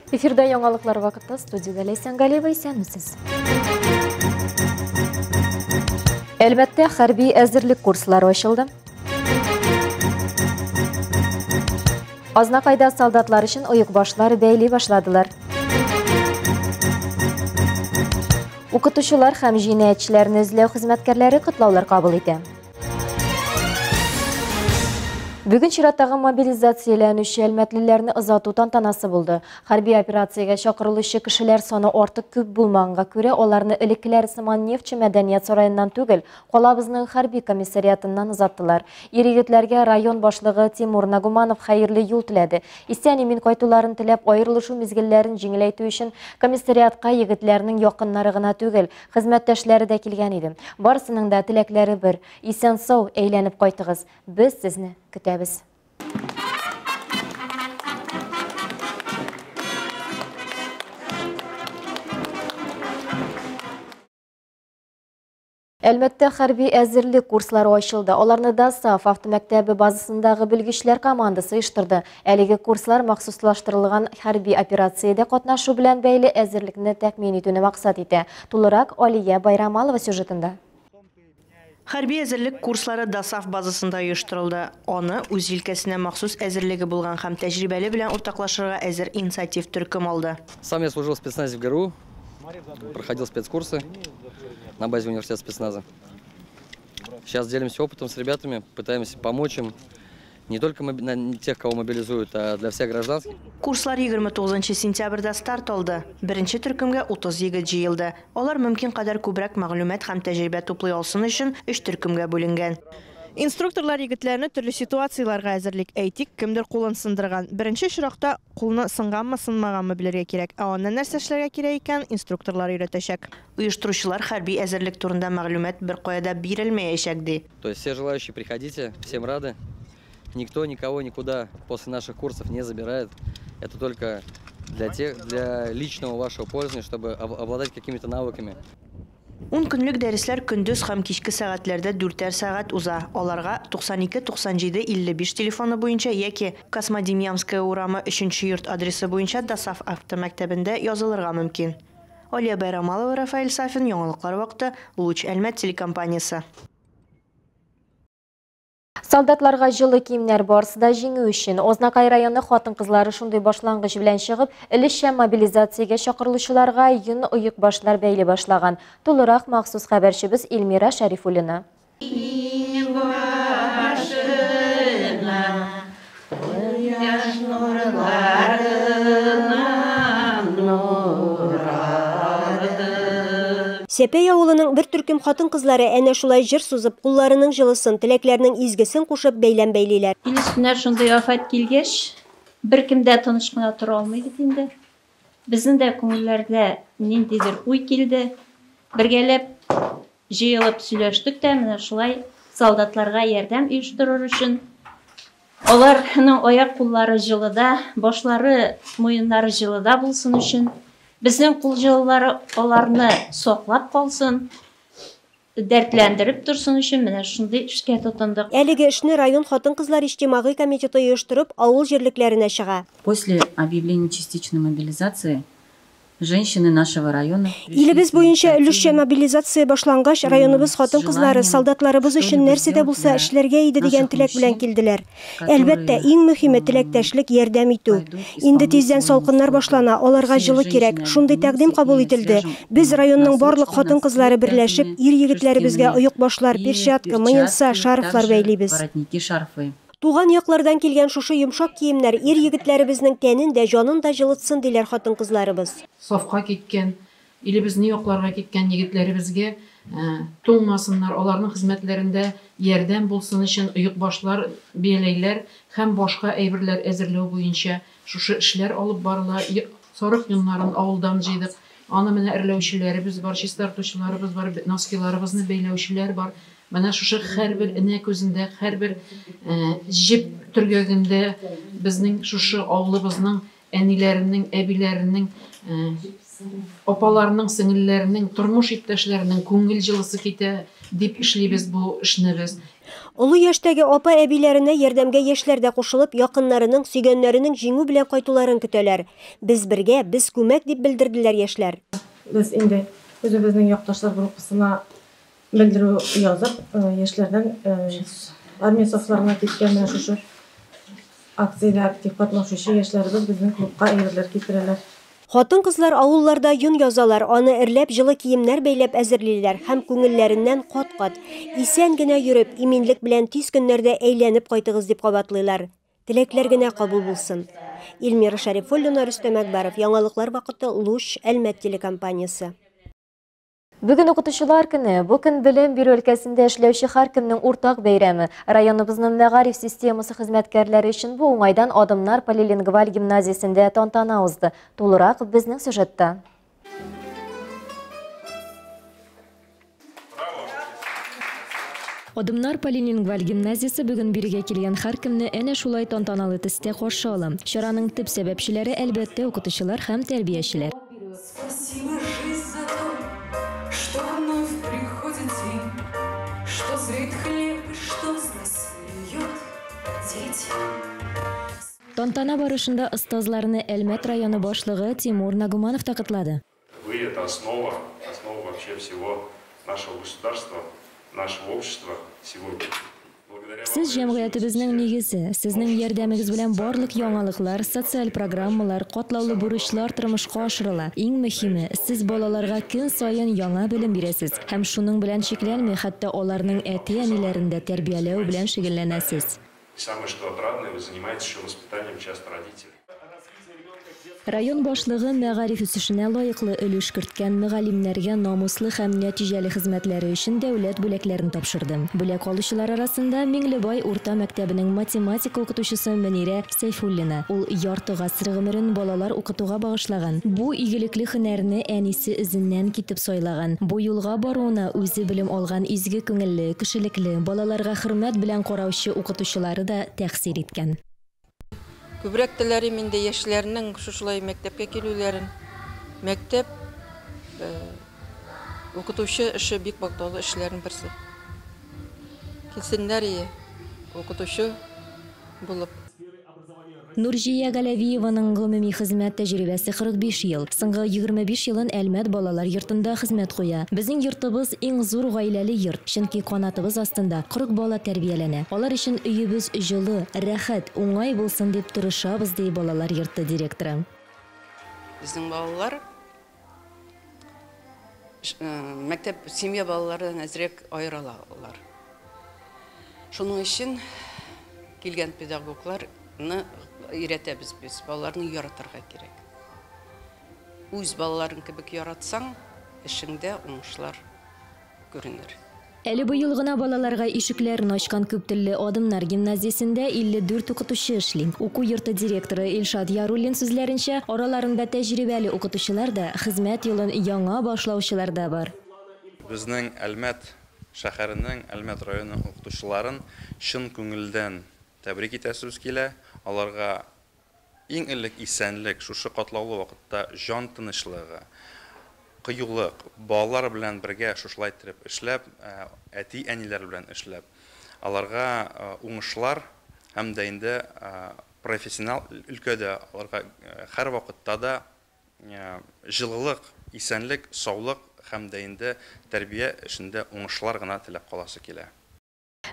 Эфирда яңалыклар вакыты, студиядә Ләйсән Галиева, исәнмесез. Әлмәттә хәрби әзерлек курслары ачылды. Азнакайда солдатлар өчен оекбашлар бәйли башладылар. Укытучылар һәм җинаятьчеләрне эзләү хезмәткәрләре котлаулар кабул итә. Бүген чираттагы мобилизацияләнүче әлмәтлеләрне озату тантанасы булды. Хәрби операциягә чакырылучы кешеләр саны артык күп булмаганга күрә, аларны элеккеләр сыман Нефтьче мәдәният сараеннан түгел, калабызның хәрби комиссариатыннан озаттылар. Ир-егетләргә район башлыгы Тимур Нагуманов хәерле юл теләде. Исән-имин кайтуларын теләп, аерылышу мизгелләрен җиңеләйтү өчен комиссариатка егетләрнең якыннары гына түгел, хезмәттәшләре дә килгән иде. Барысының да теләкләре бер: исән-сау әйләнеп кайтыгыз, без сезне көтәбез. Әлмәттә хәрби әзерлек курслары ачылды. Аларны ДОСААФ автомәктәбе базасындагы белгечләр командасы оештырды. Әлеге курслар махсуслаштырылган хәрби операциядә катнашу белән бәйле әзерлекне тәэмин итүне максат итә. Тулырак Алия Байрамалова сюжетында. Хәрби әзерлек курслары ДОСААФ базасында оештырылды. Аны үз җилкәсенә махсус әзерлеге булган һәм тәҗрибәле белән уртаклашырга әзер инициатив төркем алды. Сам я служил в спецназе в ГРУ, проходил спецкурсы на базе университета спецназа. Сейчас делимся опытом с ребятами, пытаемся помочь им. Не только тех, кого мобилизуют, а для всех гражданских. Курслар 29 сентябрьдә старт алды. Беренче төркемгә 30 егет җыелды. Алар мөмкин кадәр күбрәк мәгълүмат һәм тәҗрибә туплый алсын өчен 3 төркемгә бүленгән. Инструкторлар егетләрне төрле ситуацияләргә әзерлик. Әйтик, кемдер кулын сындырган. Беренче очракта кулны сынганмы, сынмаганмы белергә кирәк. Ә аннан нәрсә эшләргә кирәк икән, инструкторлар өйрәтәчәк. Оештыручылар хәрби әзерлек турында мәгълүмат беркая да бирелмәячәк, ди. То есть все желающие приходите, всем рады. Никто никого никуда после наших курсов не забирает. Это только для личного вашего пользования, чтобы обладать какими-то навыками. Ун көнлек дәресләр көндез һәм кичке сәгатьләрдә дүртәр сәгать уза. Аларга 92 97 55 телефоны буенча яки Космодемьянская урамы 3 йорт адресы буенча ДОСААФ автомәктәбендә язылырга мөмкин. Алия Байрамалова, Рафаэль Сафин, Яңалыклар вакыты, Луч Әлмәт телекомпаниясе. Солдатларга җылы киемнәр барысы да җиңү өчен. Азнакай районы хатын-кызлары шундый башлангыч белән чыгып, өлешчә мобилизациягә чакырылучыларга йон оекбашлар бәйли башлаган. Тулырак махсус хәбәрчебез Эльмира Шәрифуллина. Сәпәй авылының бер төркем хатын-кызлары әнә шулай җыр сузып, кулларының җылысын, теләкләренең изгесен кушып бәйләм бәйлиләр. Ил өстенә шундый афәт килгәч, беркем дә тыныч кына тора алмый бит инде. Безнең дә күңелләрдә ниндидер уй килде. Бергәләп җыелып сөйләштек тә, менә шулай солдатларга ярдәм оештырыр өчен. Аларның аяк куллары җылыда, башлары, муеннары җылыда булсын өчен. Безнең кул җылылары аларны саклап калсын, дәртләндереп торсын өчен менә шундый эшкә тотындык. Әлеге эшне район хатын-кызлар иҗтимагый комитеты оештырып, авыл җирлекләренә чыга. После объявления частичной мобилизации женщины нашего района Илебез буенча өлешчә мобилизация башлангач, районыбыз хатын-кызлары солдатларыбыз өчен нәрсә дә булса эшләргә иде дигән теләк белән килделәр. Әлбәттә, иң мөһиме теләктәшлек, ярдәм итү. Инде тиздән салкыннар башлана, аларга җылы кирәк. Шундый тәкъдим кабул ителде. Без районның барлык хатын-кызлары берләшеп, ир-егетләребезгә оекбашлар, перчатка, муенса, шарфлар бәйлибез. Воротники, шарфы. Туган яклардан килгән шушы йомшак киемнәр ир-егетләребезнең тәнен дә, җанын да җылытсын, диләр хатын-кызларыбыз. Сафка киткән, илебезне якларга киткән егетләребезгә туңмасыннар, аларның хезмәтләрендә ярдәм булсын өчен оекбашлар, бияләйләр һәм башка әйберләр әзерләү буенча шушы эшләр алып барыла. Сарык йоннарын авылдан җыйдык. Аны менә эрләүчеләребез бар, чистартучыларыбыз бар, носкиларыбызны бәйләүчеләр бар. Менә шушы һәрбер энә күзендә, һәрбер җеп төргәгендә безнең шушы авылыбызның әниләренең, әбиләренең, апаларының, сеңелләренең, тормыш иптәшләренең күңел җылысы китә дип эшлибез бу эшне без. Олы яшьтәге апа-әбиләренә ярдәмгә яшьләр дә кушылып, якыннарының, сөйгәннәренең җиңү белән кайтуларын көтәләр. Без бергә, без күмәк, дип белдерделәр яшьләр. Без инде үзебезнең якташлар группасына белдерү язып, яшьләрдән армия сафларына киткән менә шушы акциядә актив катнашучы яшьләребез безнең клубка әйберләр китерәләр. Хатын-кызлар авылларда йон язалар, аны эрләп, җылы киемнәр бәйләп әзерлиләр һәм күңелләреннән кат-кат, Исән генә йөреп, иминлек белән тиз көннәрдә әйләнеп кайтыгыз, дип кабатлыйлар. Теләкләр генә кабул булсын. Эльмира Шәрифуллина, Рөстәм Әкбәров, Яңалыклар вакыты, Луч, Әлмәт телекомпаниясе. Бүген укытучылар көне. Бу көн белем бирү өлкәсендә эшләүче һәркемнең уртак бәйрәме. Районыбызның мәгариф системасы хезмәткәрләре өчен бу уңайдан Адымнар полилингваль гимназиясендә тантана узды. Тулырак безнең сюжетта. Адымнар полилингваль гимназиясе бүген бирегә килгән һәркемне әнә шулай тантаналы төстә каршы ала. Чараның төп сәбәпчеләре, әлбәттә, укытучылар һәм тәрбиячеләр. Спасибо, жизнь, за то, что вновь приходит день, что зреет хлеб и что взрослеют дети. Тантана барышында остазларны Әлмәт районы башлыгы Тимур Нагуманов та котлады. Вы это основа, основа вообще всего нашего государства, нашего общества сегодня. Сез җәмгыятебезнең нигезе. Сезнең ярдәмегез белән барлык яңалыклар, социаль программалар, катлаулы бурычлар тормышка ашырыла. Иң мөһиме, сез балаларга көн саен яңа белем бирәсез. Һәм шуның белән чикләнми, хәтта аларның әти-әниләрен дә тәрбияләү белән шөгыльләнәсез. И самое, что отрадное, вы занимаетесь еще воспитанием часто родителей. Район башлыгы мәгариф үсешенә лаеклы өлеш керткән мөгаллимнәргә намуслы һәм нәтиҗәле хезмәтләре өчен дәүләт бүләкләрен тапшырды. Бүләк алучылар арасында Миңлебай урта мәктәбенең математика укытучысы Мөнирә Сәйфуллина. Ул ярты гасыр гомерен балалар укытуга багышлаган. Бу игелекле һөнәрне әнисе эзеннән китеп сайлаган. Бу юлга баруына үзе белем алган изге күңелле, кешелекле, балаларга хөрмәт белән караучы укытучылары да тәэсир иткән. Күбрәк теләрем инде яшьләрнең шушылай мәктәпкә килүләрен. Мәктәп укытучы эше бик мактаулы эшләрнең берсе. Килсеннәр ие укытучы булып. Нурҗия Галәвиеваның гомуми хезмәт тәҗрибәсе 45 ел. Соңгы 25 елын Әлмәт балалар йортында хезмәт куя. Безнең йортыбыз иң зур гаиләле йорт, чөнки канатыбыз астында 40 бала тәрбияләнә. Алар өчен өебез җылы, рәхәт, уңай булсын дип тырышабыз, ди балалар йорты директоры. Безнең балалар мәктәп семья балалардан әзрәк аерылалар. Шуның өчен килгән педагогларны өйрәтәбез без, балаларны яратырга кирәк. Үз балаларың кебек яратсаң, эшеңдә уңышлар күренер. Әле быел гына балаларга ишекләрен ачкан күптелле Адымнар гимназиясендә 54 укытучы эшли. Уку йорты директоры Илшат Яруллин сүзләренчә, араларында тәҗрибәле укытучылар да, хезмәт юлын яңа башлаучылар да бар. Безнең Әлмәт шәһәренең, Әлмәт районының укытучыларын чын күңелдән тәбрик итәсебез килә. Аларга иң элек исәнлек, шушы катлаулы вакытта җан тынычлыгы, кыюлык, балалар белән бергә шушылай итеп эшләп, әти-әниләр белән эшләп, аларга уңышлар һәм дә инде профессионал өлкәдә аларга һәр вакытта да җылылык, исәнлек, саулык һәм дә инде тәрбия эшендә уңышлар гына теләп каласы килә.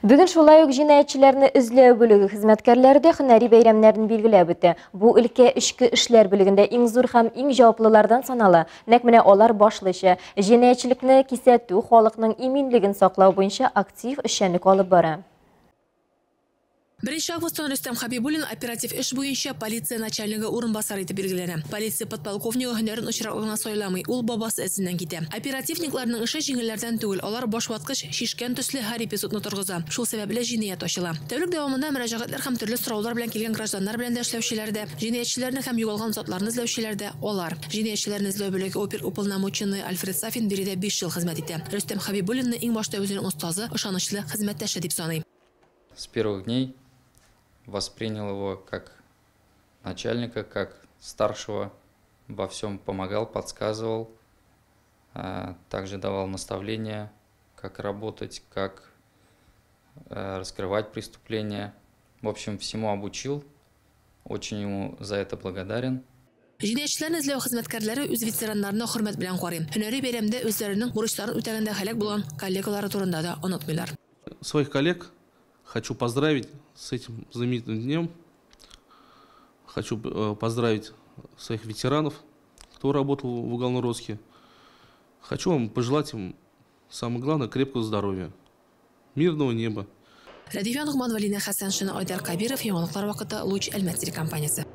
Бүген шулай ук җинаятьчеләрне эзләү бүлеге хезмәткәрләре дә һөнәри бәйрәмнәрен билгеләп үтә. Бу өлкә эчке эшләр бүлегендә иң зур һәм иң җаваплылардан санала. Нәкъ менә алар башлыча җинаятьчелекне кисәтү, халыкның иминлеген саклау буенча актив эшчәнлек алып бара. 1 августтан Рөстәм Хабибуллин оператив эш буенча полиция начальнигы урынбасары итеп билгеләнә. Полиция подполковнигы һөнәрен очраклы сайламый, ул бабасы эзеннән китә. Оперативникларның эше җиңелләрдән түгел, алар башваткыч шишкән төсле һәр эпизодны торгыза. Шул сәбәпле җинаять ачыла. Тәүлек дәвамында мөрәҗәгатьләр һәм төрле сораулар белән килгән гражданнар белән дә эшләүчеләр дә, җинаятьчеләрне һәм югалган затларны эзләүчеләр дә алар. Җинаятьчеләрне эзләү бүлеге оперуполномоченный Альфред Сафин биредә 5 ел хезмәт итә. Рөстәм Хабибуллинны иң башта үзенең остазы, ышанычлы хезмәттәше дип саный. С первых дней воспринял его как начальника, как старшего, во всем помогал, подсказывал, также давал наставления, как работать, как раскрывать преступления. В общем, всему обучил. Очень ему за это благодарен. Җинаятьчеләрне эзләү хезмәткәрләре үз ветераннарына хөрмәт белән карый. Һөнәри бәйрәмдә үзләренең бурычларын үтәгәндә һәлак булган коллегалары турында да онытмыйлар. Своих коллег хочу поздравить с этим знаменитым днем. Хочу поздравить своих ветеранов, кто работал в уголовном розыске. Хочу вам пожелать им, самое главное, крепкого здоровья, мирного неба. Рәдифә Ногманова, Лина Хәсәншина, Айдар Кабиров, Яңалыклар вакыты, Луч, Әлмәт телекомпаниясе.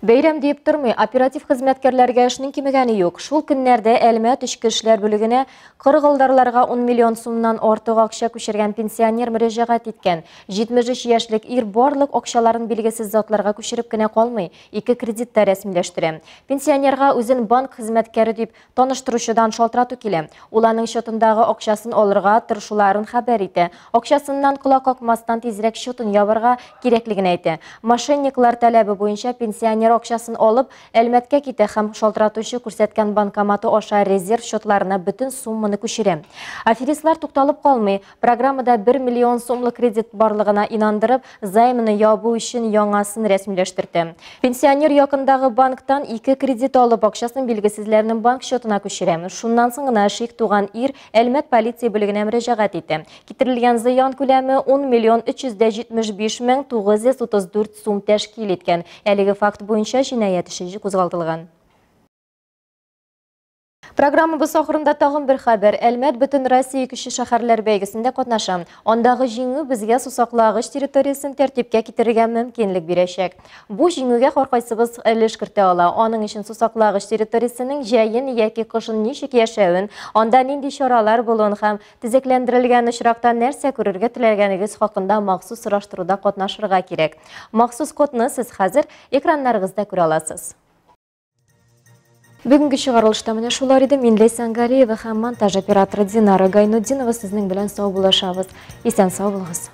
Бәйрәм диеп тормый, оператив хезмәткәрләргә эшнең кимегәне юк. Шул көннәрдә Әлмәт эчке эшләр бүлегенә кыргылдарларга 10 миллион сумнан артык акча күчергән пенсионер мөрәҗәгать иткән. 73 яшьлек ир барлык акчаларын билгесез затларга күчереп кенә калмый, 2 кредит та рәсмиләштерә. Пенсионерга үзен банк хезмәткәре дип таныштыручыдан шалтырату килә. Ул аның счетындагы акчасын алырга тырышуларын хәбәр итә. Акчасыннан колак какмастан тизрәк счетын ябарга кирәклеген әйтә. Мошенниклар таләбе буенча пенсионер акчасын алып, Әлмәткә китә һәм шалтыратучы күрсәткән банкоматы аша резерв счетларына бөтен сумманы күчерә. Аферистлар тукталып калмый. Программада 1 миллион сумлык кредит барлыгына инандырып, займны ябу өчен яңасын рәсмиләштерде. Пенсионер якындагы банктан 2 кредит алып, акчасын билгесезләрнең банк счетына күчерә. Шуннан соң гына шик туган ир Әлмәт полиция бүлегенә мөрәҗәгать итә. Китерелгән зыян күләме 10 миллион 375 мең 934 сум тәшкил иткән. Әлеге факт буенча җинаять эше кузгатылган. Программабыз ахырында тагын бер хәбәр. Әлмәт бөтен Россия кече шәһәрләр бәйгесендә катнаша. Андагы җиңү безгә сусаклагыч территориясен тәртипкә китерергә мөмкинлек бирәчәк. Бу җиңүгә һәркайсыбыз өлеш кертә ала. Аның өчен сусаклагыч территориясенең җәен яки кышын ничек яшәвен, анда нинди чаралар булуын һәм төзекләндерелгән очракта нәрсә күрергә теләгәнегез хакында махсус сораштыруда катнашырга кирәк. Махсус кодны сез хәзер экраннарыгызда күрә аласыз. Бүгенге чыгарылышта менә шулар иде. Мин Ләйсән Галиева һәм монтаж операторы Динара Гайнутдинова сезнең белән саубуллашабыз. Исән сау булыгыз.